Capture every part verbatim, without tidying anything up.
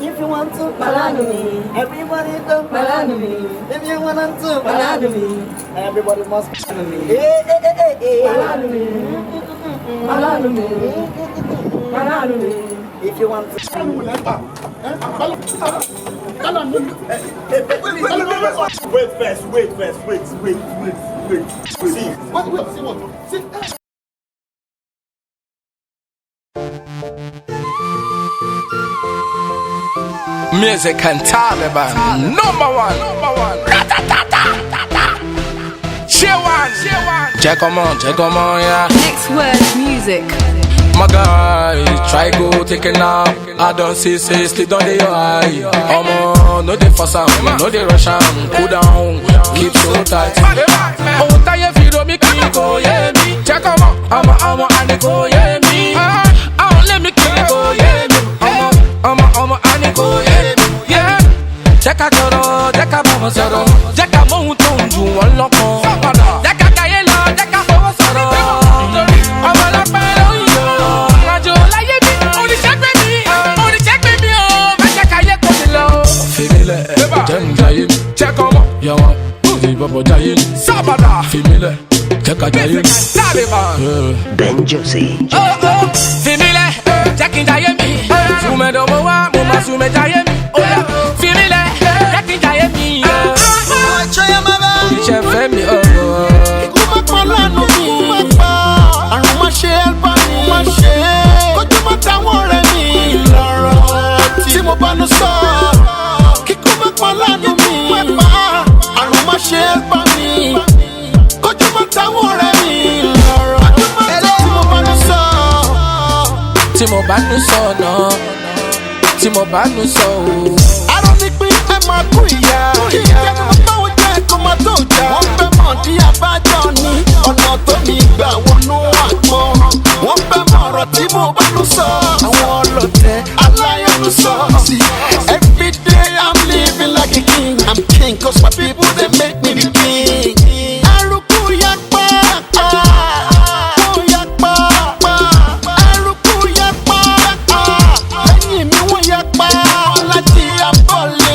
If you want to, follow me. Everybody do, follow me. If you want to, follow me. Everybody must follow me. Hey, hey, hey, hey, hey. Follow me. Follow me. Follow me. If you want to. Wait first, wait first, wait, wait, wait, wait, wait. See. Wait, wait, see what? See. Music and Taliban, number one, number one. Check one, check one. Check 'em on, check 'em on, yeah. Next word music. My guy, try go take a nap. I don't see, say, sleep down the eye. Omo, no dey force am, no dey rush am. Cool down, keep so tight. Oh, tired if you don't make me go, yeah, me. Check 'em out, I'm a, I'm a, and go, yeah, me. Ah, I don't let me kill go, yeah, me. I'm a, I'm a, I'm a, and go, yeah, me. Yeah. Jẹ́ ká jọ̀rọ̀, jẹ́ ká bá wọn sọ̀rọ̀, jẹ́ ká mọ ohun tó ń dùn wọ́n lọ́kàn. Jẹ́ ká jayé lọ, jẹ́ ká fọwọ́ sọ̀rọ̀. Ọmọ ọlọ́pàá ló ń yọ. Àjò láyé mi, oníṣẹ́ pé mi, oníṣẹ́ pé mi o, má jẹ́ ká yẹ kó mi lọ. Fèmílẹ̀, jẹ́ ń jayé mi. Check 'em out, yàwá, ìdí bọ̀bọ̀ jayé mi. Sábàdà. Fèmílẹ̀, jẹ́ ká jayé mi. Taliban. Yeah. Ben Josie. Oh, oh, fèmílẹ̀, jẹ́ kí n jayé mi. Súnmẹ́dọ̀ mo wá, mo máa súnmẹ́ jayé mi. Ó yá, fèmílẹ̀, jẹ́ kí n jayé mi. Iṣẹ́ fẹ́ mi, oh, oh. Ikú má pa lánàá mi. Ikú má pa. Àrùn má ṣe é bá mi. Má ṣe é. Kójú má táwọn ọ̀rẹ́ mi lọ́rọ̀ tí mo bá nu sọ. Kíkú má pa lánàá mi. Àrùn má ṣe é bá mi. Kójú má táwọn ọ̀rẹ́ mi lọ́rọ̀ tí mo bá nu sọ. Tí mo bá nu sọ náà, tí mo bá nu sọ o. Arọ ní pín ẹ máa kú ìyá. Kí ìyá ni mo bá wọn jẹ́ kó máa tó jà. Wọ́n fẹ́ mọ̀ ní abájọ ni ọ̀nà tó mi gbà wọnú àpò. Wọ́n fẹ́ mọ̀ ọ̀rọ̀ tí mo bá nu sọ. Àwọn ọlọ́tẹ̀ aláyọ̀nù sọ. See, every day I'm living like a king. I'm king 'cause my people, they make me the king. Arúgbó yá pa, ah, ó yá pa, pa. Arúgbó yá pa, ah, lẹ́yìn mi wọ́n yá pa. Láti abọ́lé,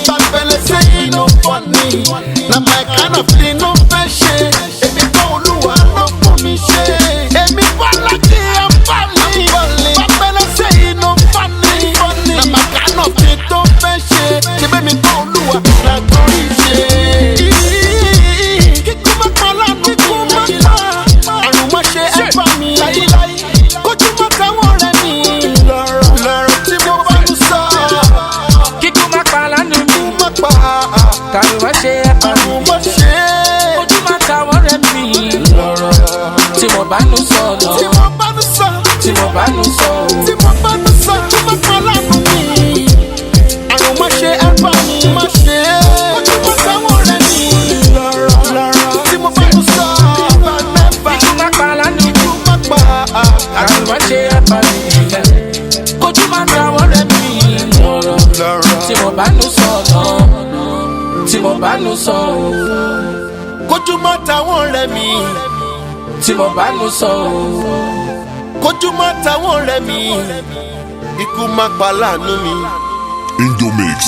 bàbẹ̀lẹ̀ sẹ́yìn ló fọ́ ni. Na my kind of thing ló fẹ́ ṣe. Èmi kọ́ Olúwa ló fún mi ṣe. Èmi bá láti abọ́lé, bàbẹ̀lẹ̀ sẹ́yìn ló fọ́ ni. Na my kind of thing tó fẹ́ ṣe. Ṣé bẹ́ẹ̀ mi kọ́ Olúwa la torí ṣe? Kíkú má pa lánàá, kíkú má pa. Àrùn má ṣe ẹ bá mi láíláí. Kójú má táwọn ọ̀rẹ́ mi lọ́rọ̀, lọ́rọ̀ tí mo bá ń sọ. Kíkú má pa lánàá mi. Kíkú má pa. Kàrò má ṣe ẹ bá mi. Àrùn má ṣe. Kójú má táwọn ọ̀rẹ́ mi lọ́rọ̀ tí mo bá ń sọ lọ. Tí mo bá ń sọ. Tí mo bá ń sọ. Tí mo bá ń sọ. Kójú má pa lánàá mi. Àrùn má ṣe ẹ bá mi. Má ṣe. Kójú má táwọn ọ̀rẹ́ mi lọ́rọ̀, lọ́rọ̀ tí mo bá ń sọ. Bá mẹ́fà. Kójú má pa lánàá mi. Kójú má pa. Àrùn má ṣe ẹ bá mi. Kójú má táwọn ọ̀rẹ́ mi lọ́rọ̀, lọ́rọ̀ tí mo bá ń sọ lọ. Tí mo bá ń sọ o. Kójú má táwọn ọ̀rẹ́ mi. Tí mo bá ń sọ o. Kójú má táwọn ọ̀rẹ́ mi. Ikú má pa láàánú mi. Indomix.